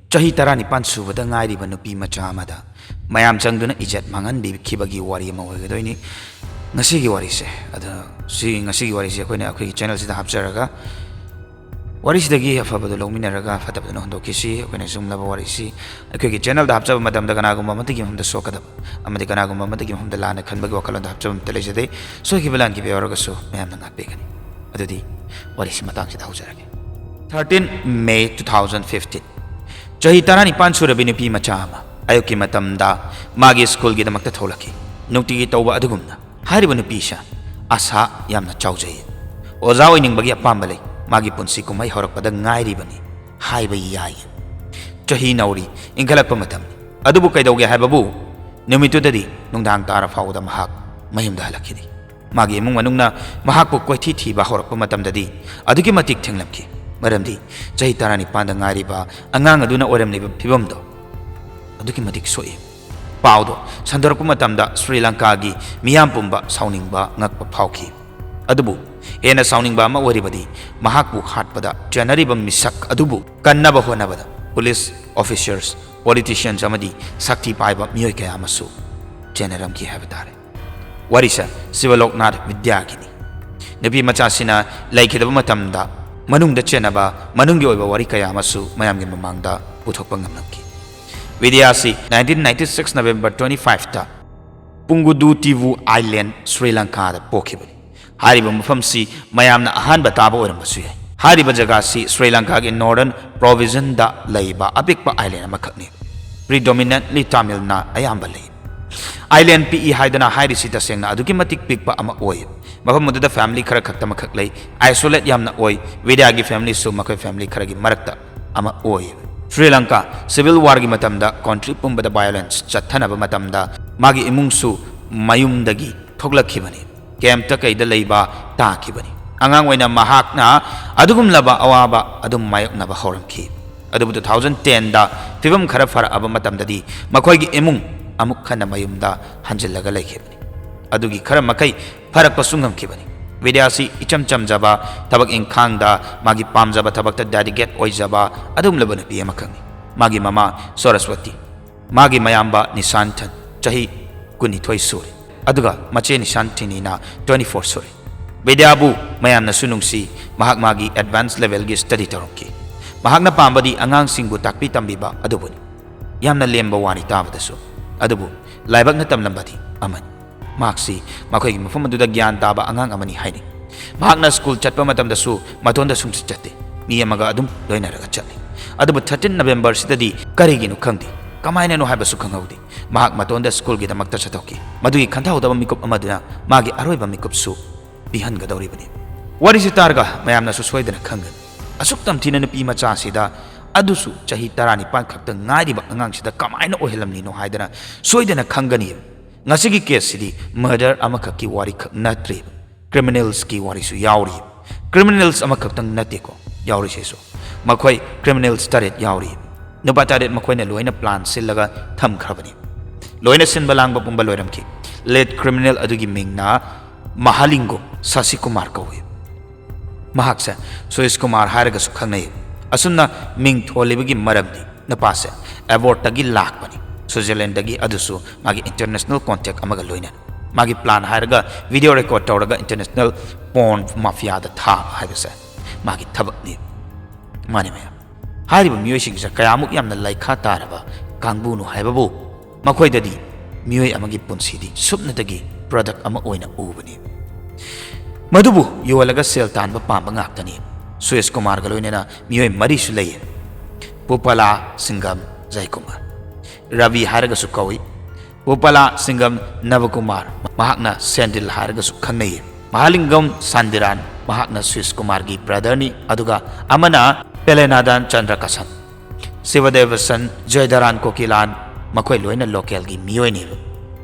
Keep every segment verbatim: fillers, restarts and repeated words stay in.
ꯆꯍꯤ ꯇꯔꯥꯅꯤꯄꯥꯟ ꯁꯨꯕꯗ ꯉꯥꯏꯔꯤꯕ ꯅꯨꯄꯤ ꯃꯆꯥ ꯑꯃꯗ ꯃꯌꯥꯝ ꯆꯪꯗꯨꯅ ꯏꯖꯠ ꯃꯥꯡꯍꯟꯕꯤꯈꯤꯕꯒꯤ ꯋꯥꯔꯤ ꯑꯃ ꯑꯣꯏꯒꯗꯣꯏꯅꯤ ꯉꯁꯤꯒꯤ ꯋꯥꯔꯤꯁꯦ꯫ ꯑꯗꯣ ꯁꯤ ꯉꯁꯤꯒꯤ ꯋꯥꯔꯤꯁꯦ ꯑꯩꯈꯣꯏꯅ ꯑꯩꯈꯣꯏꯒꯤ ꯆꯦꯅꯦꯜꯁꯤꯗ ꯍꯥꯞꯆꯔꯒ ꯋꯥꯔꯤꯁꯤꯗꯒꯤ ꯑꯐꯕꯗꯨ ꯂꯧꯃꯤꯟꯅꯔꯒ ꯐꯠꯇꯕꯗꯨꯅ ꯍꯨꯟꯗꯣꯛꯈꯤꯁꯤ꯫ ꯑꯩꯈꯣꯏꯅ ꯁꯤꯒꯨꯝꯂꯕ ꯋꯥꯔꯤꯁꯤ ꯑꯩꯈꯣꯏꯒꯤ ꯆꯦꯅꯦꯜꯗ ꯍꯥꯞꯆꯕ ꯃꯇꯝꯗ ꯀꯅꯥꯒꯨꯝꯕ ꯑꯃꯠꯇꯒꯤ ꯃꯐꯝꯗ ꯁꯣꯛꯀꯗꯕ ꯑꯃꯗꯤ ꯀꯅꯥꯒꯨꯝꯕ ꯑꯃꯠꯇꯒꯤ ꯃꯐꯝꯗ ꯂꯥꯟꯅ ꯈꯟꯕꯒꯤ ꯋꯥꯈꯜꯂꯣꯟꯗ ꯍꯥꯞꯆꯕ ꯑꯃꯠꯇ ꯂꯩꯖꯗꯦ꯫ ꯁꯣꯏꯈꯤꯕ ꯂꯥꯟꯈꯤꯕ ꯌꯥꯎꯔꯒꯁꯨ ꯃꯌꯥꯝꯅ ꯉꯥꯛꯄꯤꯒꯅꯤ꯫ ꯑꯗꯨꯗꯤ ꯋꯥꯔꯤꯁꯤ ꯃꯇꯥꯡꯁꯤꯗ ꯍꯧꯖꯔꯒꯦ꯫ Thirteen May two thousand fifteen, ꯆꯍꯤ ꯇꯔꯥꯅꯤꯄꯥꯟ ꯁꯨꯔꯕꯤ ꯅꯨꯄꯤ ꯃꯆꯥ ꯑꯃ ꯑꯌꯨꯛꯀꯤ ꯃꯇꯝꯗ ꯃꯥꯒꯤ ꯁ꯭ꯀꯨꯜꯒꯤꯗꯃꯛꯇ ꯊꯣꯛꯂꯛꯈꯤ꯫ ꯅꯨꯡꯇꯤꯒꯤ ꯇꯧꯕ ꯑꯗꯨꯒꯨꯝꯅ ꯍꯥꯏꯔꯤꯕ ꯅꯨꯄꯤꯁꯦ ꯑꯁꯥ ꯌꯥꯝꯅ ꯆꯥꯎꯖꯩ꯫ ꯑꯣꯖꯥ ꯑꯣꯏꯅꯤꯡꯕꯒꯤ ꯑꯄꯥꯝꯕ ꯂꯩ꯫ ꯃꯥꯒꯤ ꯄꯨꯟꯁꯤ ꯀꯨꯝꯍꯩ ꯍꯧꯔꯛꯄꯗ ꯉꯥꯏꯔꯤꯕꯅꯤ ꯍꯥꯏꯕ ꯌꯥꯏ꯫ ꯆꯍꯤ ꯅꯧꯔꯤ, ꯏꯟꯈꯠꯂꯛꯄ ꯃꯇꯝꯅꯤ꯫ ꯑꯗꯨꯕꯨ ꯀꯩꯗꯧꯒꯦ ꯍꯥꯏꯕꯕꯨ ꯅꯨꯃꯤꯠꯇꯨꯗꯗꯤ ꯅꯨꯡꯗꯥꯡ ꯇꯥꯔ ꯐꯥꯎꯕꯗ ꯃꯍꯥꯛ ꯃꯌꯨꯝꯗ ꯍꯜꯂꯛꯈꯤꯗꯦ꯫ ꯃꯥꯒꯤ ꯏꯃꯨꯡ ꯃꯅꯨꯡꯅ ꯃꯍꯥꯛꯄꯨ ꯀꯣꯏꯊꯤ ꯊꯤꯕ ꯍꯧꯔꯛꯄ ꯃꯇꯝꯗꯗꯤ ꯑꯗꯨꯛꯀꯤ ꯃꯇꯤꯛ ꯊꯦꯡꯂꯝꯈꯤ꯫ ꯃꯔꯝꯗꯤ ꯆꯍꯤ ꯇꯔꯥꯅꯤꯄꯥꯟꯗ ꯉꯥꯏꯔꯤꯕ ꯑꯉꯥꯡ ꯑꯗꯨꯅ ꯑꯣꯏꯔꯝꯂꯤꯕ ꯐꯤꯕꯝꯗꯣ ꯑꯗꯨꯛꯀꯤ ꯃꯇꯤꯛ ꯁꯣꯛꯏ꯫ ꯄꯥꯎꯗꯣ ꯁꯟꯗꯣꯔꯛꯄ ꯃꯇꯝꯗ ꯁ꯭ꯔꯤ ꯂꯪꯀꯥꯒꯤ ꯃꯤꯌꯥꯝ ꯄꯨꯝꯕ ꯁꯥꯎꯅꯤꯡꯕ ꯉꯛꯄ ꯐꯥꯎꯈꯤ꯫ ꯑꯗꯨꯕꯨ ꯍꯦꯟꯅ ꯁꯥꯎꯅꯤꯡꯕ ꯑꯃ ꯑꯣꯏꯔꯤꯕꯗꯤ ꯃꯍꯥꯛꯄꯨ ꯍꯥꯠꯄꯗ ꯆꯦꯟꯅꯔꯤꯕ ꯃꯤꯁꯛ ꯑꯗꯨꯕꯨ ꯀꯟꯅꯕ ꯍꯣꯠꯅꯕꯗ ꯄꯨꯂꯤꯁ ꯑꯣꯐꯤꯁꯔꯁ, ꯄꯣꯂꯤꯇꯤꯁꯤꯌꯟꯁ ꯑꯃꯗꯤ ꯁꯛꯇꯤ ꯄꯥꯏꯕ ꯃꯤꯑꯣꯏ ꯀꯌꯥ ꯑꯃꯁꯨ ꯆꯦꯟꯅꯔꯝꯈꯤ ꯍꯥꯏꯕ ꯇꯥꯔꯦ꯫ ꯋꯥꯔꯤꯁꯦ ꯁꯤꯕ ꯂꯣꯛꯅꯥꯊ ꯕꯤꯗ꯭ꯌꯥꯒꯤꯅꯤ꯫ ꯅꯨꯄꯤ ꯃꯆꯥꯁꯤꯅ ꯂꯩꯈꯤꯗꯕ ꯃꯇꯝꯗ ꯃꯅꯨꯡꯗ ꯆꯦꯟꯅꯕ ꯃꯅꯨꯡꯒꯤ ꯑꯣꯏꯕ ꯋꯥꯔꯤ ꯀꯌꯥ ꯑꯃꯁꯨ ꯃꯌꯥꯝꯒꯤ ꯃꯃꯥꯡꯗ ꯄꯨꯊꯣꯛꯄ ꯉꯝꯂꯝꯈꯤ꯫ ꯕꯤꯗ꯭ꯌꯥꯁꯤ nineteen ninety six November twenty fiveꯇ ꯄꯨꯡꯒꯨꯗꯨ ꯇꯤꯕꯨ ꯑꯥꯏꯂꯦꯟ, ꯁ꯭ꯔꯤ ꯂꯪꯀꯥꯗ ꯄꯣꯛꯈꯤꯕꯅꯤ꯫ ꯍꯥꯏꯔꯤꯕ ꯃꯐꯝꯁꯤ ꯃꯌꯥꯝꯅ ꯑꯍꯥꯟꯕ ꯇꯥꯕ ꯑꯣꯏꯔꯝꯕꯁꯨ ꯌꯥꯏ꯫ ꯍꯥꯏꯔꯤꯕ ꯖꯒꯥꯁꯤ ꯁ꯭ꯔꯤ ꯂꯪꯀꯥꯒꯤ ꯅꯣꯔꯗꯔꯟ ꯄ꯭ꯔꯣꯚꯤꯟꯁꯇ ꯂꯩꯕ ꯑꯄꯤꯛꯄ ꯑꯥꯏꯂꯦꯟ ꯑꯃꯈꯛꯅꯤ꯫ Predominantly ꯇꯥꯃꯤꯜꯅ ꯑꯌꯥꯝꯕ ꯂꯩ꯫ ꯑꯥꯏꯂꯦꯟ ꯄꯤꯛꯏ ꯍꯥꯏꯗꯅ ꯍꯥꯏꯔꯤꯁꯤ ꯇꯁꯦꯡꯅ ꯑꯗꯨꯛꯀꯤ ꯃꯇꯤꯛ ꯄꯤꯛꯄ ꯑꯃ ꯑꯣꯏ꯫ ꯃꯐꯝ ꯑꯗꯨꯗ ꯐꯦꯃꯤꯂꯤ ꯈꯔ ꯈꯛꯇꯃꯛꯈꯛ ꯂꯩ꯫ ꯑꯥꯏꯁꯣꯂꯦꯠ ꯌꯥꯝꯅ ꯑꯣꯏ꯫ ꯕꯤꯗ꯭ꯌꯥꯒꯤ ꯐꯦꯃꯤꯂꯤꯁꯨ ꯃꯈꯣꯏ ꯐꯦꯃꯤꯂꯤ ꯈꯔꯒꯤ ꯃꯔꯛꯇ ꯑꯃ ꯑꯣꯏ꯫ ꯁ꯭ꯔꯤ ꯂꯪꯀꯥ ꯁꯤꯚꯤꯜ ꯋꯥꯔꯒꯤ ꯃꯇꯝꯗ ꯀꯣꯟꯇ꯭ꯔꯤ ꯄꯨꯝꯕꯗ ꯚꯥꯏꯑꯣꯂꯦꯟꯁ ꯆꯠꯊꯅꯕ ꯃꯇꯝꯗ ꯃꯥꯒꯤ ꯏꯃꯨꯡꯁꯨ ꯃꯌꯨꯝꯗꯒꯤ ꯊꯣꯛꯂꯛꯈꯤꯕꯅꯤ꯫ ꯀꯦꯝꯞꯇ ꯀꯩꯗ ꯂꯩꯕ ꯇꯥꯈꯤꯕꯅꯤ꯫ ꯑꯉꯥꯡ ꯑꯣꯏꯅ ꯃꯍꯥꯛꯅ ꯑꯗꯨꯒꯨꯝꯂꯕ ꯑꯋꯥꯕ ꯑꯗꯨꯝ ꯃꯥꯌꯣꯛꯅꯕ ꯍꯧꯔꯝꯈꯤ꯫ ꯑꯗꯨꯕꯨ two thousand tenꯗ ꯐꯤꯕꯝ ꯈꯔ ꯐꯔꯛꯑꯕ ꯃꯇꯝꯗꯗꯤ ꯃꯈꯣꯏꯒꯤ ꯏꯃꯨꯡ ꯑꯃꯨꯛ ꯍꯟꯅ ꯃꯌꯨꯝꯗ ꯍꯟꯖꯤꯜꯂꯒ ꯂꯩꯈꯤꯕꯅꯤ꯫ ꯑꯗꯨꯒꯤ ꯈꯔ ꯃꯈꯩ ꯐꯔꯛꯄꯁꯨ ꯉꯝꯈꯤꯕꯅꯤ꯫ ꯕꯤꯗ꯭ꯌꯥꯁꯤ ꯏꯆꯝ ꯆꯝꯖꯕ, ꯊꯕꯛ ꯏꯪꯈꯥꯡꯗ ꯃꯥꯒꯤ ꯄꯥꯝꯖꯕ ꯊꯕꯛꯇ ꯗꯦꯗꯤꯀꯦꯠ ꯑꯣꯏꯖꯕ ꯑꯗꯨꯒꯨꯝꯂꯕ ꯅꯨꯄꯤ ꯑꯃꯈꯛꯅꯤ꯫ ꯃꯥꯒꯤ ꯃꯃꯥ ꯁꯔꯁꯋꯇꯤ, ꯃꯥꯒꯤ ꯃꯌꯥꯝꯕ ꯅꯤꯁꯥꯟꯊꯟ, ꯆꯍꯤ ꯀꯨꯟꯅꯤꯊꯣꯏ ꯁꯨꯔꯦ, ꯑꯗꯨꯒ ꯃꯆꯦ ꯅꯤꯁꯥꯟꯊꯤꯅꯤꯅ twenty four ꯁꯨꯔꯦ꯫ ꯕꯤꯗ꯭ꯌꯥꯕꯨ ꯃꯌꯥꯝꯅꯁꯨ ꯅꯨꯡꯁꯤ꯫ ꯃꯍꯥꯛ ꯃꯥꯒꯤ advance levelꯒꯤ study ꯇꯧꯔꯝꯈꯤ꯫ ꯃꯍꯥꯛꯅ ꯄꯥꯝꯕꯗꯤ ꯑꯉꯥꯡꯁꯤꯡꯕꯨ ꯇꯥꯛꯄꯤ ꯇꯝꯕꯤꯕ ꯑꯗꯨꯕꯨꯅꯤ꯫ ꯌꯥꯝꯅ ꯂꯦꯝꯕ ꯋꯥꯅꯤ ꯇꯥꯕꯗꯁꯨ, ꯑꯗꯨꯕꯨ ꯂꯥꯏꯕꯛꯅ ꯇꯝꯂꯝꯕꯗꯤ ꯑꯃꯅꯤ꯫ ꯃꯍꯥꯛꯁꯤ ꯃꯈꯣꯏꯒꯤ ꯃꯐꯝ ꯑꯗꯨꯗ ꯒ꯭ꯌꯥꯟ ꯇꯥꯕ ꯑꯉꯥꯡ ꯑꯃꯅꯤ ꯍꯥꯏꯅꯩ꯫ ꯃꯍꯥꯛꯅ ꯁ꯭ꯀꯨꯜ ꯆꯠꯄ ꯃꯇꯝꯗꯁꯨ ꯃꯇꯣꯟꯗ ꯁꯨꯡꯆꯠ ꯆꯠꯇꯦ, ꯃꯤ ꯑꯃꯒ ꯑꯗꯨꯝ ꯂꯣꯏꯅꯔꯒ ꯆꯠꯂꯤ꯫ ꯑꯗꯨꯕꯨ thirteen Novemberꯁꯤꯗꯗꯤ ꯀꯔꯤꯒꯤꯅꯣ ꯈꯪꯗꯦ, ꯀꯃꯥꯏꯅꯅꯣ ꯍꯥꯏꯕꯁꯨ ꯈꯪꯍꯧꯗꯦ, ꯃꯍꯥꯛ ꯃꯇꯣꯟꯗ ꯁ꯭ꯀꯨꯜꯒꯤꯗꯃꯛꯇ ꯆꯠꯊꯣꯛꯈꯤ꯫ ꯃꯗꯨꯒꯤ ꯈꯟꯊꯍꯧꯗꯕ ꯃꯤꯀꯨꯞ ꯑꯃꯗꯨꯅ ꯃꯥꯒꯤ ꯑꯔꯣꯏꯕ ꯃꯤꯀꯨꯞꯁꯨ ꯄꯤꯍꯟꯒꯗꯧꯔꯤꯕꯅꯤ꯫ ꯋꯥꯔꯤꯁꯤ ꯇꯥꯔꯒ ꯃꯌꯥꯝꯅꯁꯨ ꯁꯣꯏꯗꯅ ꯈꯪꯒꯅꯤ, ꯑꯁꯨꯛ ꯇꯝꯊꯤꯅ ꯅꯨꯄꯤ ꯃꯆꯥꯁꯤꯗ, ꯑꯗꯨꯁꯨ ꯆꯍꯤ ꯇꯔꯥꯅꯤꯄꯥꯟ ꯈꯛꯇ ꯉꯥꯏꯔꯤꯕ ꯑꯉꯥꯡꯁꯤꯗ ꯀꯃꯥꯏꯅ ꯑꯣꯏꯍꯜꯂꯝꯂꯤꯅꯣ ꯍꯥꯏꯗꯅ ꯁꯣꯏꯗꯅ ꯈꯪꯒꯅꯤ꯫ ꯉꯁꯤꯒꯤ caseꯁꯤꯗꯤ murder ꯑꯃꯈꯛꯀꯤ ꯋꯥꯔꯤꯈꯛ ꯅꯠꯇ꯭ꯔꯦꯕ, criminalsꯀꯤ ꯋꯥꯔꯤꯁꯨ ꯌꯥꯎꯔꯤ꯫ Criminals ꯑꯃꯈꯛꯇꯪ ꯅꯠꯇꯦꯀꯣ ꯌꯥꯎꯔꯤꯁꯤꯁꯨ, ꯃꯈꯣꯏ criminals ꯇꯔꯦꯠ ꯌꯥꯎꯔꯤ꯫ ꯅꯨꯄꯥ ꯇꯔꯦꯠ ꯃꯈꯣꯏꯅ ꯂꯣꯏꯅ plan ꯁꯤꯜꯂꯒ ꯊꯝꯈ꯭ꯔꯕꯅꯤ꯫ ꯂꯣꯏꯅ ꯁꯤꯟꯕ ꯂꯥꯡꯕ ꯄꯨꯝꯕ ꯂꯣꯏꯔꯝꯈꯤ꯫ Lead criminal ꯑꯗꯨꯒꯤ ꯃꯤꯡꯅ ꯃꯍꯥꯂꯤꯡꯒꯣꯝ ꯁꯥꯁꯤꯀꯨꯃꯥꯔ ꯀꯧꯏ꯫ ꯃꯍꯥꯛꯁꯦ ꯁꯨꯔꯦꯁ ꯀꯨꯃꯥꯔ ꯍꯥꯏꯔꯒꯁꯨ ꯈꯪꯅꯩ꯫ ꯑꯁꯨꯝꯅ ꯃꯤꯡ ꯊꯣꯜꯂꯤꯕꯒꯤ ꯃꯔꯝꯗꯤ ꯅꯨꯄꯥꯁꯦ abroadꯇꯒꯤ ꯂꯥꯛꯄꯅꯤ, Switzerlandꯗꯒꯤ, ꯑꯗꯨꯁꯨ ꯃꯥꯒꯤ international contact ꯑꯃꯒ ꯂꯣꯏꯅꯅ꯫ ꯃꯥꯒꯤ plan ꯍꯥꯏꯔꯒ video record ꯇꯧꯔꯒ international porn mafiaꯗ ꯊꯥꯕ ꯍꯥꯏꯕꯁꯦ ꯃꯥꯒꯤ ꯊꯕꯛꯅꯤ꯫ ꯃꯥꯅꯤ ꯃꯌꯥꯝ, ꯍꯥꯏꯔꯤꯕ ꯃꯤꯑꯣꯏꯁꯤꯡꯁꯦ ꯀꯌꯥꯃꯨꯛ ꯌꯥꯝꯅ ꯂꯥꯏꯈꯥ ꯇꯥꯔꯕ ꯀꯥꯡꯕꯨꯅꯣ ꯍꯥꯏꯕꯕꯨ, ꯃꯈꯣꯏꯗꯗꯤ ꯃꯤꯑꯣꯏ ꯑꯃꯒꯤ ꯄꯨꯟꯁꯤꯗꯤ ꯁꯨꯞꯅꯇꯒꯤ product ꯑꯃ ꯑꯣꯏꯅ ꯎꯕꯅꯤ꯫ ꯃꯗꯨꯕꯨ ꯌꯣꯜꯂꯒ ꯁꯦꯜ ꯇꯥꯟꯕ ꯄꯥꯝꯕ ꯉꯥꯛꯇꯅꯤ꯫ ꯁꯨꯔꯦꯁ ꯀꯨꯃꯥꯔꯒ ꯂꯣꯏꯅꯅ ꯃꯤꯑꯣꯏ ꯃꯔꯤꯁꯨ ꯂꯩꯌꯦ꯫ ꯄꯨꯄꯂꯥ, ꯁꯤꯡꯒꯝ, ꯖꯌꯀꯨꯃꯥꯔ꯫ ꯔꯕꯤ ꯍꯥꯏꯔꯒꯁꯨ ꯀꯧꯏ꯫ ꯄꯨꯄꯂꯥ, ꯁꯤꯡꯒꯝ, ꯅꯕꯀꯨꯃꯥꯔ, ꯃꯍꯥꯛꯅ ꯁꯦꯟꯗꯤꯜ ꯍꯥꯏꯔꯒꯁꯨ ꯈꯪꯅꯩꯌꯦ꯫ ꯃꯍꯥꯂꯤꯡꯒꯝ, ꯁꯥꯟꯗꯤꯔꯥꯟ, ꯃꯍꯥꯛꯅ ꯁꯨꯔꯦꯁ ꯀꯨꯃꯥꯔꯒꯤ brotherꯅꯤ, ꯑꯗꯨꯒ ꯑꯃꯅ ꯄꯦꯂꯦꯅꯥꯗꯥꯟ ꯆꯟꯗ꯭ꯔꯀꯁꯟ꯫ ꯁꯤꯕꯗꯦꯕꯁꯟ, ꯖꯣꯏꯗꯥꯔꯥꯟ ꯀꯣꯀꯤꯂꯥꯟ, ꯃꯈꯣꯏ ꯂꯣꯏꯅ localꯒꯤ ꯃꯤꯑꯣꯏꯅꯦꯕ꯫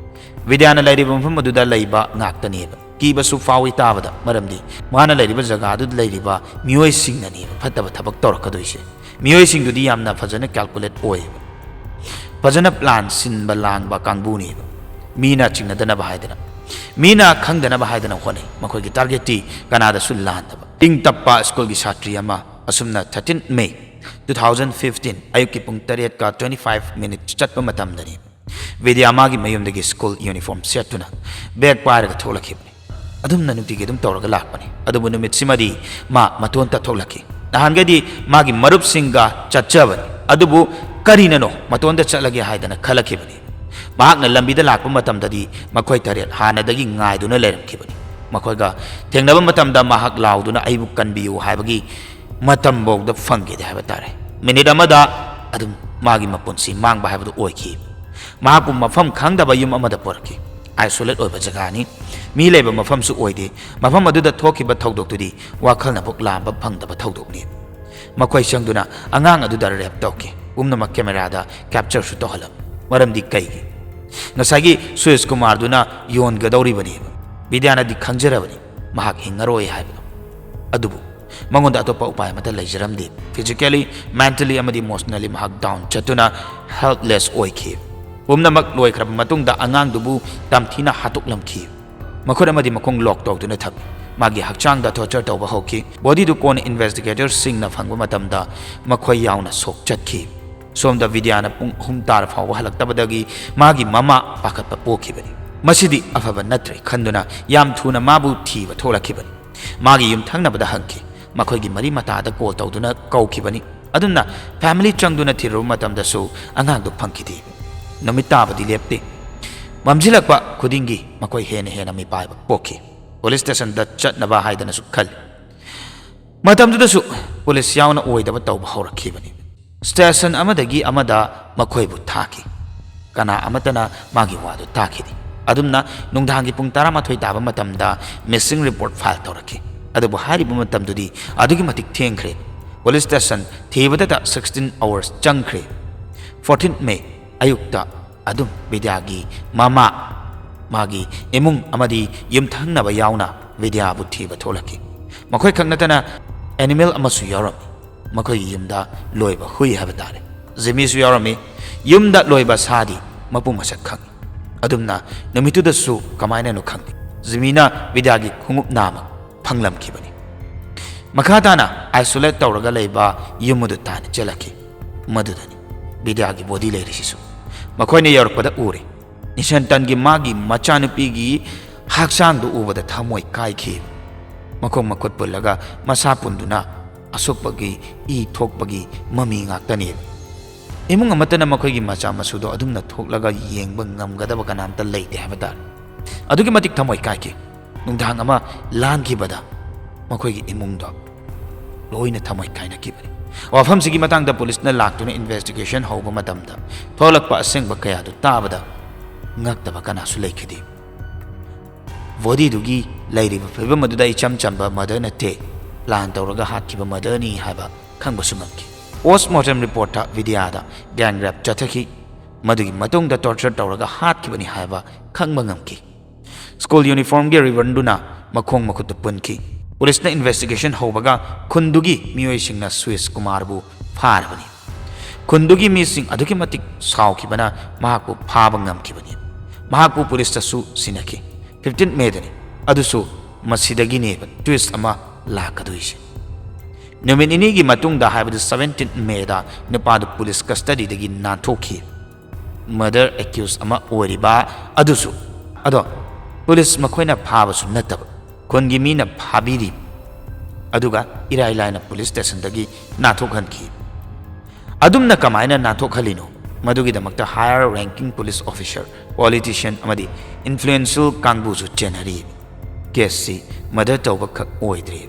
ꯕꯤꯗ꯭ꯌꯥꯅ ꯂꯩꯔꯤꯕ ꯃꯐꯝ ꯑꯗꯨꯗ ꯂꯩꯕ ꯉꯥꯛꯇꯅꯦꯕ꯫ ꯀꯤꯕꯁꯨ ꯐꯥꯎꯏ ꯇꯥꯕꯗ, ꯃꯔꯝꯗꯤ ꯃꯥꯅ ꯂꯩꯔꯤꯕ ꯖꯒꯥꯗꯨꯗ ꯂꯩꯔꯤꯕ ꯃꯤꯑꯣꯏꯁꯤꯡꯅꯅꯦꯕ ꯐꯠꯇꯕ ꯊꯕꯛ ꯇꯧꯔꯛꯀꯗꯣꯏꯁꯦ꯫ ꯃꯤꯑꯣꯏꯁꯤꯡꯗꯨꯗꯤ ꯌꯥꯝꯅ ꯐꯖꯅ calculate ꯑꯣꯏꯌꯦꯕ, ꯐꯖꯅ plan ꯁꯤꯟꯕ ꯂꯥꯡꯕ ꯀꯥꯡꯕꯨꯅꯦꯕ꯫ ꯃꯤꯅ ꯆꯤꯡꯅꯗꯅꯕ ꯍꯥꯏꯗꯅ, ꯃꯤꯅ ꯈꯪꯗꯅꯕ ꯍꯥꯏꯗꯅ ꯍꯣꯠꯅꯩ꯫ ꯃꯈꯣꯏꯒꯤ targetꯇꯤ ꯀꯅꯥꯗꯁꯨ ꯂꯥꯟꯗꯕ, ꯏꯪ ꯇꯞꯄ ꯁ꯭ꯀꯨꯜꯒꯤ ꯁꯥꯇ꯭ꯔꯤ ꯑꯃ꯫ ꯑꯁꯨꯝꯅ thirteen May two thousand fifteen ꯑꯌꯨꯛꯀꯤ ꯄꯨꯡ ꯇꯔꯦꯠꯀ ꯇ꯭ꯋꯦꯟꯇꯤ ꯐꯥꯏꯚ ꯃꯤꯅꯤꯠ ꯆꯠꯄ ꯃꯇꯝꯗꯅꯤ꯫ ꯕꯤꯗ꯭ꯌꯥ ꯃꯥꯒꯤ ꯃꯌꯨꯝꯗꯒꯤ ꯁ꯭ꯀꯨꯜ ꯌꯨꯅꯤꯐꯣꯔꯝ ꯁꯦꯠꯇꯨꯅ ꯕꯦꯒ ꯄꯥꯏꯔꯒ ꯊꯣꯛꯂꯛꯈꯤꯕꯅꯤ꯫ ꯑꯗꯨꯝꯅ ꯅꯨꯡꯇꯤꯒꯤ ꯑꯗꯨꯝ ꯇꯧꯔꯒ ꯂꯥꯛꯄꯅꯤ꯫ ꯑꯗꯨꯕꯨ ꯅꯨꯃꯤꯠꯁꯤꯃꯗꯤ ꯃꯥ ꯃꯇꯣꯟꯇ ꯊꯣꯛꯂꯛꯈꯤ꯫ ꯅꯍꯥꯟꯒꯩꯗꯤ ꯃꯥꯒꯤ ꯃꯔꯨꯞꯁꯤꯡꯒ ꯆꯠꯆꯕꯅꯤ꯫ ꯑꯗꯨꯕꯨ ꯀꯔꯤꯅꯅꯣ ꯃꯇꯣꯟꯗ ꯆꯠꯂꯒꯦ ꯍꯥꯏꯗꯅ ꯈꯜꯂꯛꯈꯤꯕꯅꯤ꯫ ꯃꯍꯥꯛꯅ ꯂꯝꯕꯤꯗ ꯂꯥꯛꯄ ꯃꯇꯝꯗꯗꯤ ꯃꯈꯣꯏ ꯇꯔꯦꯠ ꯍꯥꯟꯅꯗꯒꯤ ꯉꯥꯏꯗꯨꯅ ꯂꯩꯔꯝꯈꯤꯕꯅꯤ꯫ ꯃꯈꯣꯏꯒ ꯊꯦꯡꯅꯕ ꯃꯇꯝꯗ ꯃꯍꯥꯛ ꯂꯥꯎꯗꯨꯅ "ꯑꯩꯕꯨ ꯀꯟꯕꯤꯌꯨ" ꯍꯥꯏꯕꯒꯤ ꯃꯇꯝꯐꯥꯎꯗ ꯐꯪꯈꯤꯗꯦ ꯍꯥꯏꯕ ꯇꯥꯔꯦ꯫ ꯃꯤꯅꯤꯠ ꯑꯃꯗ ꯑꯗꯨꯝ ꯃꯥꯒꯤ ꯃꯄꯨꯟꯁꯤ ꯃꯥꯡꯕ ꯍꯥꯏꯕꯗꯨ ꯑꯣꯏꯈꯤ꯫ ꯃꯍꯥꯛꯄꯨ ꯃꯐꯝ ꯈꯪꯗꯕ ꯌꯨꯝ ꯑꯃꯗ ꯄꯨꯔꯛꯈꯤ꯫ ꯑꯥꯏꯁꯣꯂꯦꯠ ꯑꯣꯏꯕ ꯖꯒꯥꯅꯤ, ꯃꯤ ꯂꯩꯕ ꯃꯐꯝꯁꯨ ꯑꯣꯏꯗꯦ꯫ ꯃꯐꯝ ꯑꯗꯨꯗ ꯊꯣꯛꯈꯤꯕ ꯊꯧꯗꯣꯛꯇꯨꯗꯤ ꯋꯥꯈꯜꯅ ꯄꯨꯛ ꯂꯥꯝꯕ ꯐꯪꯗꯕ ꯊꯧꯗꯣꯛꯅꯤ꯫ ꯃꯈꯣꯏ ꯆꯪꯗꯨꯅ ꯑꯉꯥꯡ ꯑꯗꯨꯗ ꯔꯦꯞ ꯇꯧꯈꯤ꯫ ꯄꯨꯝꯅꯃꯛ ꯀꯦꯃꯦꯔꯥꯗ ꯀꯦꯞꯆꯔꯁꯨ ꯇꯧꯍꯜꯂꯝꯃꯤ꯫ ꯃꯔꯝꯗꯤ ꯀꯩꯒꯤ? ꯉꯁꯥꯏꯒꯤ ꯁꯨꯔꯦꯁ ꯀꯨꯃꯥꯔꯗꯨꯅ ꯌꯣꯟꯒꯗꯧꯔꯤꯕꯅꯦꯕ꯫ ꯕꯤꯗ꯭ꯌꯥꯅꯗꯤ ꯈꯪꯖꯔꯕꯅꯤ ꯃꯍꯥꯛ ꯍꯤꯡꯉꯔꯣꯏ ꯍꯥꯏꯕꯗꯨ꯫ ꯑꯗꯨꯕꯨ ꯃꯉꯣꯟꯗ ꯑꯇꯣꯞꯄ ꯎꯄꯥꯏ ꯑꯃꯠꯇ ꯂꯩꯖꯔꯝꯗꯦ꯫ ꯐꯤꯖꯤꯀꯦꯂꯤ, ꯃꯦꯟꯇꯦꯂꯤ ꯑꯃꯗꯤ ꯏꯃꯣꯁꯅꯦꯂꯤ ꯃꯍꯥꯛ ꯗꯥꯎꯟ ꯆꯠꯇꯨꯅ ꯍꯦꯜꯞꯂꯦꯁ ꯑꯣꯏꯈꯤ꯫ ꯄꯨꯝꯅꯃꯛ ꯂꯣꯏꯈ꯭ꯔꯕ ꯃꯇꯨꯡꯗ ꯑꯉꯥꯡꯗꯨꯕꯨ ꯇꯝꯊꯤꯅ ꯍꯥꯠꯇꯣꯛꯂꯝꯈꯤ꯫ ꯃꯈꯨꯠ ꯑꯃꯗꯤ ꯃꯈꯣꯡ ꯂꯣꯛ ꯇꯧꯗꯨꯅ ꯊꯝꯃꯤ꯫ ꯃꯥꯒꯤ ꯍꯛꯆꯥꯡꯗ ꯇꯣꯔꯆꯔ ꯇꯧꯕ ꯍꯧꯈꯤ꯫ ꯕꯣꯗꯤꯗꯨ ꯀꯣꯟꯅ ꯏꯟꯚꯦꯁꯇꯤꯒꯦꯇꯔꯁꯤꯡꯅ ꯐꯪꯕ ꯃꯇꯝꯗ ꯃꯈꯣꯏ ꯌꯥꯎꯅ ꯁꯣꯛ ꯆꯠꯈꯤ꯫ ꯁꯣꯝꯗ ꯕꯤꯗ꯭ꯌꯥꯅ ꯄꯨꯡ ꯑꯍꯨꯝ ꯇꯥꯔ ꯐꯥꯎꯕ ꯍꯜꯂꯛꯇꯕꯗꯒꯤ ꯃꯥꯒꯤ ꯃꯃꯥ ꯄꯥꯈꯠꯄ ꯄꯣꯛꯈꯤꯕꯅꯤ꯫ ꯃꯁꯤꯗꯤ ꯑꯐꯕ ꯅꯠꯇ꯭ꯔꯦ ꯈꯟꯗꯨꯅ ꯌꯥꯝ ꯊꯨꯅ ꯃꯥꯕꯨ ꯊꯤꯕ ꯊꯣꯛꯂꯛꯈꯤꯕꯅꯤ꯫ ꯃꯥꯒꯤ ꯌꯨꯝꯊꯪꯅꯕꯗ ꯍꯪꯈꯤ꯫ ꯃꯈꯣꯏꯒꯤ ꯃꯔꯤ ꯃꯇꯥꯗ ꯀꯣꯜ ꯇꯧꯗꯨꯅ ꯀꯧꯈꯤꯕꯅꯤ꯫ ꯑꯗꯨꯝꯅ ꯐꯦꯃꯤꯂꯤ ꯆꯪꯗꯨꯅ ꯊꯤꯔꯨꯕ ꯃꯇꯝꯗꯁꯨ ꯑꯉꯥꯡꯗꯨ ꯐꯪꯈꯤꯗꯦ꯫ ꯅꯨꯃꯤꯠ ꯇꯥꯕꯗꯤ ꯂꯦꯞꯇꯦ꯫ ꯃꯝꯁꯤꯜꯂꯛꯄ ꯈꯨꯗꯤꯡꯒꯤ ꯃꯈꯣꯏ ꯍꯦꯟꯅ ꯍꯦꯟꯅ ꯃꯤꯄꯥꯏꯕ ꯄꯣꯛꯈꯤ꯫ ꯄꯨꯂꯤꯁ ꯁ꯭ꯇꯦꯁꯟꯗ ꯆꯠꯅꯕ ꯍꯥꯏꯗꯅꯁꯨ ꯈꯜꯂꯤ꯫ ꯃꯇꯝꯗꯨꯗꯁꯨ ꯄꯨꯂꯤꯁ ꯌꯥꯎꯅ ꯑꯣꯏꯗꯕ ꯇꯧꯕ ꯍꯧꯔꯛꯈꯤꯕꯅꯤ꯫ ꯁ꯭ꯇꯦꯁꯟ ꯑꯃꯗꯒꯤ ꯑꯃꯗ ꯃꯈꯣꯏꯕꯨ ꯊꯥꯈꯤ꯫ ꯀꯅꯥ ꯑꯃꯠꯇꯅ ꯃꯥꯒꯤ ꯋꯥꯗꯨ ꯇꯥꯈꯤꯗꯦ꯫ ꯑꯗꯨꯝꯅ ꯅꯨꯡꯗꯥꯡꯒꯤ ꯄꯨꯡ ꯇꯔꯥꯃꯥꯊꯣꯏ ꯇꯥꯕ ꯃꯇꯝꯗ ꯃꯤꯁꯤꯡ ꯔꯤꯄꯣꯔꯠ ꯐꯥꯏꯜ ꯇꯧꯔꯛꯈꯤ꯫ ꯑꯗꯨꯕꯨ ꯍꯥꯏꯔꯤꯕ ꯃꯇꯝꯗꯨꯗꯤ ꯑꯗꯨꯛꯀꯤ ꯃꯇꯤꯛ ꯊꯦꯡꯈ꯭ꯔꯦ꯫ ꯄꯨꯂꯤꯁ ꯁ꯭ꯇꯦꯁꯟ ꯊꯤꯕꯗꯇ ꯁꯤꯛꯁꯇꯤꯟ ꯑꯋꯥꯔꯁ ꯆꯪꯈ꯭ꯔꯦ꯫ ꯐꯣꯔꯇꯤꯟ ꯃꯦ ꯑꯌꯨꯛꯇ ꯑꯗꯨꯝ ꯕꯤꯗ꯭ꯌꯥꯒꯤ ꯃꯃꯥ, ꯃꯥꯒꯤ ꯏꯃꯨꯡ ꯑꯃꯗꯤ ꯌꯨꯝꯊꯪꯅꯕ ꯌꯥꯎꯅ ꯕꯤꯗ꯭ꯌꯥꯕꯨ ꯊꯤꯕ ꯊꯣꯛꯂꯛꯈꯤ꯫ ꯃꯈꯣꯏ ꯈꯛ ꯅꯠꯇꯅ ꯑꯦꯅꯤꯃꯦꯜ ꯑꯃꯁꯨ ꯌꯥꯎꯔꯝꯃꯤ꯫ ꯃꯈꯣꯏꯒꯤ ꯌꯨꯝꯗ ꯂꯣꯏꯕ ꯍꯨꯏ ꯍꯥꯏꯕ ꯇꯥꯔꯦ꯫ ꯖꯤꯃꯤꯁꯨ ꯌꯥꯎꯔꯝꯃꯤ꯫ ꯌꯨꯝꯗ ꯂꯣꯏꯕ ꯁꯥꯗꯤ ꯃꯄꯨ ꯃꯁꯛ ꯈꯪꯉꯤ꯫ ꯑꯗꯨꯝꯅ ꯅꯨꯃꯤꯠꯇꯨꯗꯁꯨ ꯀꯃꯥꯏꯅꯅꯣ ꯈꯪꯗꯦ, ꯖꯤꯃꯤꯅ ꯕꯤꯗ꯭ꯌꯥꯒꯤ ꯈꯣꯡꯎꯞ ꯅꯥꯝꯃ ꯐꯪꯂꯝꯈꯤꯕꯅꯤ꯫ ꯃꯈꯥ ꯇꯥꯅ isolate ꯇꯧꯔꯒ ꯂꯩꯕ ꯌꯨꯝ ꯑꯗꯨ ꯇꯥꯟꯅ ꯆꯦꯜꯂꯛꯈꯤ꯫ ꯃꯗꯨꯗꯅꯤ ꯕꯤꯗ꯭ꯌꯥꯒꯤ body ꯂꯩꯔꯤꯁꯤꯁꯨ꯫ ꯃꯈꯣꯏꯅ ꯌꯧꯔꯛꯄꯗ ꯎꯔꯦ, ꯅꯤꯁꯥꯟꯇꯟꯒꯤ ꯃꯥꯒꯤ ꯃꯆꯥꯅꯨꯄꯤꯒꯤ ꯍꯛꯆꯥꯡꯗꯨ ꯎꯕꯗ ꯊꯃꯣꯏ ꯀꯥꯏꯈꯤ꯫ ꯃꯈꯣꯡ ꯃꯈꯨꯠ ꯄꯨꯜꯂꯒ ꯃꯁꯥ ꯄꯨꯟꯗꯨꯅ ꯑꯁꯣꯛꯄꯒꯤ ꯏ ꯊꯣꯛꯄꯒꯤ ꯃꯃꯤ ꯉꯥꯛꯇꯅꯦꯕ꯫ ꯏꯃꯨꯡ ꯑꯃꯠꯇꯅ ꯃꯈꯣꯏꯒꯤ ꯃꯆꯥ ꯃꯁꯨꯗꯣ ꯑꯗꯨꯝꯅ ꯊꯣꯛꯂꯒ ꯌꯦꯡꯕ ꯉꯝꯒꯗꯕ ꯀꯅꯥꯝꯇ ꯂꯩꯇꯦ ꯍꯥꯏꯕ ꯇꯥꯔꯦ꯫ ꯑꯗꯨꯛꯀꯤ ꯃꯇꯤꯛ ꯊꯃꯣꯏ ꯀꯥꯏꯈꯤ꯫ ꯅꯨꯡꯗꯥꯡ ꯑꯃ ꯂꯥꯟꯈꯤꯕꯗ ꯃꯈꯣꯏꯒꯤ ꯏꯃꯨꯡꯗꯣ ꯂꯣꯏꯅ ꯊꯃꯣꯏ ꯀꯥꯏꯅꯈꯤꯕꯅꯤ꯫ ꯋꯥꯐꯝꯁꯤꯒꯤ ꯃꯇꯥꯡꯗ ꯄꯨꯂꯤꯁꯅ ꯂꯥꯛꯇꯨꯅ investigation ꯍꯧꯕ ꯃꯇꯝꯗ ꯊꯣꯛꯂꯛꯄ ꯑꯁꯦꯡꯕ ꯀꯌꯥꯗꯨ ꯇꯥꯕꯗ ꯉꯛꯇꯕ ꯀꯅꯥꯁꯨ ꯂꯩꯈꯤꯗꯦ꯫ Bodyꯗꯨꯒꯤ ꯂꯩꯔꯤꯕ ꯐꯤꯕꯝ ꯑꯗꯨꯗ ꯏꯆꯝ ꯆꯝꯕ murder ꯅꯠꯇꯦ, plan ꯇꯧꯔꯒ ꯍꯥꯠꯈꯤꯕ murderꯅꯤ ꯍꯥꯏꯕ ꯈꯪꯕꯁꯨ ꯉꯝꯈꯤ꯫ Post mortem reportꯇ ꯕꯤꯗ꯭ꯌꯥꯗ gang rape ꯆꯠꯊꯈꯤ, ꯃꯗꯨꯒꯤ ꯃꯇꯨꯡꯗ torture ꯇꯧꯔꯒ ꯍꯥꯠꯈꯤꯕꯅꯤ ꯍꯥꯏꯕ ꯈꯪꯕ ꯉꯝꯈꯤ꯫ School uniformꯒꯤ ribbonꯗꯨꯅ ꯃꯈꯣꯡ ꯃꯈꯨꯠꯇ ꯄꯨꯟꯈꯤ꯫ ꯄꯨꯂꯤꯁꯅ investigation ꯍꯧꯕꯒ ꯈꯨꯟꯗꯨꯒꯤ ꯃꯤꯑꯣꯏꯁꯤꯡꯅ ꯁꯨꯌꯦꯁ ꯀꯨꯃꯥꯔꯕꯨ ꯐꯥꯔꯕꯅꯤ꯫ ꯈꯨꯟꯗꯨꯒꯤ ꯃꯤꯁꯤꯡ ꯑꯗꯨꯛꯀꯤ ꯃꯇꯤꯛ ꯁꯥꯎꯈꯤꯕꯅ ꯃꯍꯥꯛꯄꯨ ꯐꯥꯕ ꯉꯝꯈꯤꯕꯅꯤ꯫ ꯃꯍꯥꯛꯄꯨ ꯄꯨꯂꯤꯁꯇꯁꯨ ꯁꯤꯟꯅꯈꯤ꯫ Fifteen Mayꯗꯅꯤ꯫ ꯑꯗꯨꯁꯨ ꯃꯁꯤꯗꯒꯤꯅꯦꯕ twist ꯑꯃ ꯂꯥꯛꯀꯗꯣꯏꯁꯦ꯫ ꯅꯨꯃꯤꯠ ꯅꯤꯅꯤꯒꯤ ꯃꯇꯨꯡꯗ, ꯍꯥꯏꯕꯗꯤ seventeen Mayꯗ, ꯅꯨꯄꯥꯗꯨ ꯄꯨꯂꯤꯁ custodyꯗꯒꯤ ꯅꯥꯟꯊꯣꯛꯈꯤ꯫ Murder accused ꯑꯃ ꯑꯣꯏꯔꯤꯕ ꯑꯗꯨꯁꯨ꯫ ꯑꯗꯣ ꯄꯨꯂꯤꯁ ꯃꯈꯣꯏꯅ ꯐꯥꯕꯁꯨ ꯅꯠꯇꯕ, ꯈꯨꯟꯒꯤ ꯃꯤꯅ ꯐꯥꯕꯤꯔꯤ, ꯑꯗꯨꯒ ꯏꯔꯥꯏ ꯂꯥꯏꯅ ꯄꯨꯂꯤꯁ stationꯗꯒꯤ ꯅꯥꯟꯊꯣꯛꯍꯟꯈꯤ꯫ ꯑꯗꯨꯝꯅ ꯀꯃꯥꯏꯅ ꯅꯥꯟꯊꯣꯛꯍꯜꯂꯤꯅꯣ? ꯃꯗꯨꯒꯤꯗꯃꯛꯇ higher ranking police officer, politician ꯑꯃꯗꯤ influential ꯀꯥꯡꯕꯨꯁꯨ ꯆꯦꯟꯅꯔꯤ꯫ Caseꯁꯤ murder ꯇꯧꯕꯈꯛ ꯑꯣꯏꯗ꯭ꯔꯤ,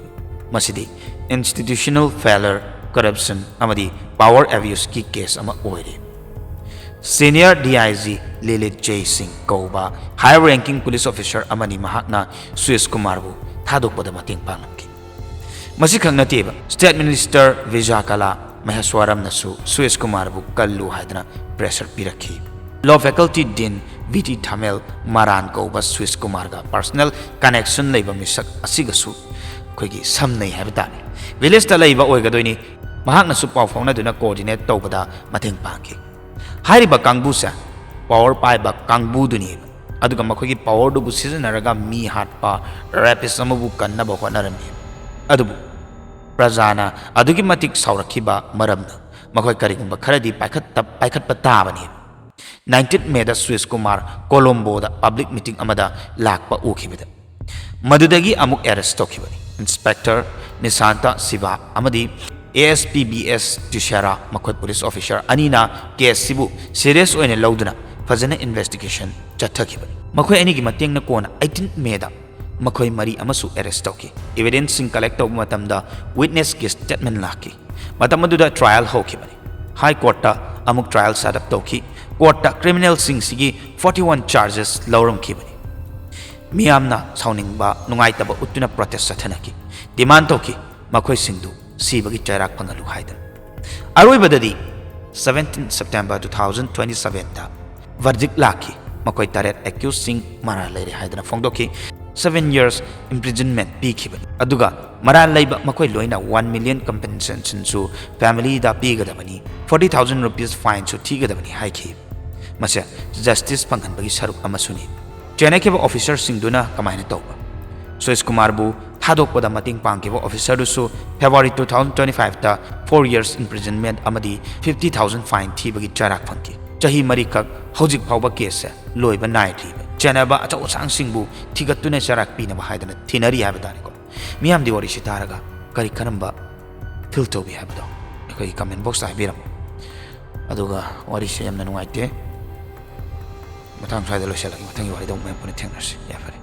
ꯃꯁꯤꯗꯤ institutional failure, corruption ꯑꯃꯗꯤ power abuseꯀꯤ case ꯑꯃ ꯑꯣꯏꯔꯤ꯫ Senior DIG ꯂꯤꯂꯤꯠ ꯖꯦ ꯁꯤꯡ ꯀꯧꯕ high ranking police officer ꯑꯃꯅꯤ꯫ ꯃꯍꯥꯛꯅ ꯁꯨꯌꯦꯁ ꯀꯨꯃꯥꯔꯕꯨ ꯊꯥꯗꯣꯛꯄꯗ ꯃꯇꯦꯡ ꯄꯥꯡꯂꯝꯈꯤ꯫ ꯃꯁꯤꯈꯛ ꯅꯠꯇꯦꯕ, State Minister ꯕꯤꯖꯌ ꯀꯥꯂꯥ ꯃꯍꯦꯁ꯭ꯋꯔꯝꯅꯁꯨ ꯁꯨꯌꯦꯁ ꯀꯨꯃꯥꯔꯕꯨ ꯀꯜꯂꯨ ꯍꯥꯏꯗꯅ pressure ꯄꯤꯔꯛꯈꯤ꯫ Law faculty Dean V T ꯊꯥꯃꯦꯜ ꯃꯔꯥꯟ ꯀꯧꯕ ꯁꯨꯌꯦꯁ ꯀꯨꯃꯥꯔꯒ personal connection ꯂꯩꯕ ꯃꯤꯁꯛ ꯑꯁꯤꯒꯁꯨ ꯑꯩꯈꯣꯏꯒꯤ ꯁꯝꯅꯩ ꯍꯥꯏꯕ ꯇꯥꯔꯦ꯫ Villageꯇ ꯂꯩꯕ ꯑꯣꯏꯒꯗꯣꯏꯅꯤ꯫ ꯃꯍꯥꯛꯅꯁꯨ ꯄꯥꯎ ꯐꯥꯎꯅꯗꯨꯅ coordinate ꯇꯧꯕꯗ ꯃꯇꯦꯡ ꯄꯥꯡꯈꯤ꯫ ꯍꯥꯏꯔꯤꯕ ꯀꯥꯡꯕꯨꯁꯦ power ꯄꯥꯏꯕ ꯀꯥꯡꯕꯨꯗꯨꯅꯦꯕ꯫ ꯑꯗꯨꯒ ꯃꯈꯣꯏꯒꯤ powerꯗꯨꯕꯨ ꯁꯤꯖꯤꯟꯅꯔꯒ ꯃꯤ ꯍꯥꯠꯄ, rapist ꯑꯃꯕꯨ ꯀꯟꯅꯕ ꯍꯣꯠꯅꯔꯝꯃꯤ꯫ ꯑꯗꯨꯕꯨ ꯄ꯭ꯔꯖꯥꯅ ꯑꯗꯨꯛꯀꯤ ꯃꯇꯤꯛ ꯁꯥꯎꯔꯛꯈꯤꯕ ꯃꯔꯝꯅ ꯃꯈꯣꯏ ꯀꯔꯤꯒꯨꯝꯕ ꯈꯔꯗꯤ ꯄꯥꯏꯈꯠꯇ-, ꯄꯥꯏꯈꯠꯄ ꯇꯥꯕꯅꯤ꯫ Nineteenth Mayꯗ Suresh Kumar ꯀꯣꯂꯣꯝꯕꯣꯗ public meeting ꯑꯃꯗ ꯂꯥꯛꯄ ꯎꯈꯤꯕꯗ ꯃꯗꯨꯗꯒꯤ ꯑꯃꯨꯛ arrest ꯇꯧꯈꯤꯕꯅꯤ꯫ Inspector ꯅꯤꯁꯥꯟꯇ ꯁꯤꯚꯥ ꯑꯃꯗꯤ A S P B S ꯇꯤꯁꯦꯔꯥ, ꯃꯈꯣꯏ police officer ꯑꯅꯤꯅ case ꯁꯤꯕꯨ serious ꯑꯣꯏꯅ ꯂꯧꯗꯨꯅ ꯐꯖꯅ investigation ꯆꯠꯊꯈꯤꯕꯅꯤ꯫ ꯃꯈꯣꯏ ꯑꯅꯤꯒꯤ ꯃꯇꯦꯡꯅ ꯀꯣꯟꯅ eighteenth Mayꯗ ꯃꯈꯣꯏ ꯃꯔꯤ ꯑꯃꯁꯨ arrest ꯇꯧꯈꯤ꯫ Evidenceꯁꯤꯡ collect ꯇꯧꯕ ꯃꯇꯝꯗ witnessꯀꯤ statement ꯂꯥꯛꯈꯤ꯫ ꯃꯇꯝ ꯑꯗꯨꯗ trial ꯍꯧꯈꯤꯕꯅꯤ꯫ High Courtꯇ ꯑꯃꯨꯛ trial set up ꯇꯧꯈꯤ꯫ Courtꯇ criminalꯁꯤꯡꯁꯤꯒꯤ forty one charges ꯂꯧꯔꯝꯈꯤꯕꯅꯤ꯫ ꯃꯤꯌꯥꯝꯅ ꯁꯥꯎꯅꯤꯡꯕ, ꯅꯨꯡꯉꯥꯏꯇꯕ ꯎꯠꯇꯨꯅ protest ꯆꯠꯊꯅꯈꯤ꯫ Demand ꯇꯧꯈꯤ, ꯃꯈꯣꯏꯁꯤꯡꯗꯨ ꯁꯤꯕꯒꯤ ꯆꯩꯔꯥꯛ ꯐꯪꯍꯜꯂꯨ ꯍꯥꯏꯗꯨꯅ꯫ ꯑꯔꯣꯏꯕꯗꯗꯤ seventeen September two thousand twenty sevenꯗ verdict ꯂꯥꯛꯈꯤ꯫ ꯃꯈꯣꯏ ꯇꯔꯦꯠ accusedꯁꯤꯡ ꯃꯔꯥꯜ ꯂꯩꯔꯦ ꯍꯥꯏꯗꯨꯅ ꯐꯣꯡꯗꯣꯛꯈꯤ꯫ Seven years imprisonment ꯄꯤꯈꯤꯕꯅꯤ꯫ ꯑꯗꯨꯒ ꯃꯔꯥꯜ ꯂꯩꯕ ꯃꯈꯣꯏ ꯂꯣꯏꯅ one million compensationꯁꯨ familyꯗ ꯄꯤꯒꯗꯕꯅꯤ, forty thousand rupees fineꯁꯨ ꯊꯤꯒꯗꯕꯅꯤ ꯍꯥꯏꯈꯤ꯫ ꯃꯁꯦ justice ꯐꯪꯍꯟꯕꯒꯤ ꯁꯔꯨꯛ ꯑꯃꯁꯨꯅꯤ꯫ ꯆꯦꯟꯅꯈꯤꯕ officerꯁꯤꯡꯗꯨꯅ ꯀꯃꯥꯏꯅ ꯇꯧꯕ? ꯁꯨꯔꯦꯁ ꯀꯨꯃꯥꯔꯕꯨ ꯊꯥꯗꯣꯛꯄꯗ ꯃꯇꯦꯡ ꯄꯥꯡꯈꯤꯕ officerꯗꯨꯁꯨ February two thousand twenty fiveꯇ four years imprisonment ꯑꯃꯗꯤ fifty thousand fine ꯊꯤꯕꯒꯤ ꯆꯩꯔꯥꯛ ꯐꯪꯈꯤ꯫ ꯆꯍꯤ ꯃꯔꯤꯈꯛ ꯍꯧꯖꯤꯛ ꯐꯥꯎꯕ caseꯁꯦ ꯂꯣꯏꯕ ꯅꯥꯏꯗ꯭ꯔꯤꯕ꯫ ꯆꯦꯟꯅꯕ ꯑꯆꯧ ꯑꯁꯥꯡꯁꯤꯡꯕꯨ ꯊꯤꯒꯠꯇꯨꯅ ꯆꯩꯔꯥꯛ ꯄꯤꯅꯕ ꯍꯥꯏꯗꯅ ꯊꯤꯅꯔꯤ ꯍꯥꯏꯕ ꯇꯥꯔꯦꯀꯣ꯫ ꯃꯤꯌꯥꯝꯗꯤ ꯋꯥꯔꯤꯁꯤ ꯇꯥꯔꯒ ꯀꯔꯤ ꯀꯔꯝꯕ feel ꯇꯧꯕꯤ ꯍꯥꯏꯕꯗꯣ ꯑꯩꯈꯣꯏꯒꯤ comment boxꯇ ꯍꯥꯏꯕꯤꯔꯝꯃꯨ꯫ ꯑꯗꯨꯒ ꯋꯥꯔꯤꯁꯦ ꯌꯥꯝꯅ ꯅꯨꯡꯉꯥꯏꯇꯦ꯫ ꯃꯇꯥꯡ ꯁ꯭ꯋꯥꯏꯗ ꯂꯣꯏꯁꯤꯜꯂꯒꯦ꯫ ꯃꯊꯪꯒꯤ ꯋꯥꯔꯤꯗ ꯑꯃꯨꯛ ꯃꯌꯥꯝ ꯄꯨꯟꯅ ꯊꯦꯡꯅꯔꯁꯤ꯫ ꯌꯥꯏꯐꯔꯦ꯫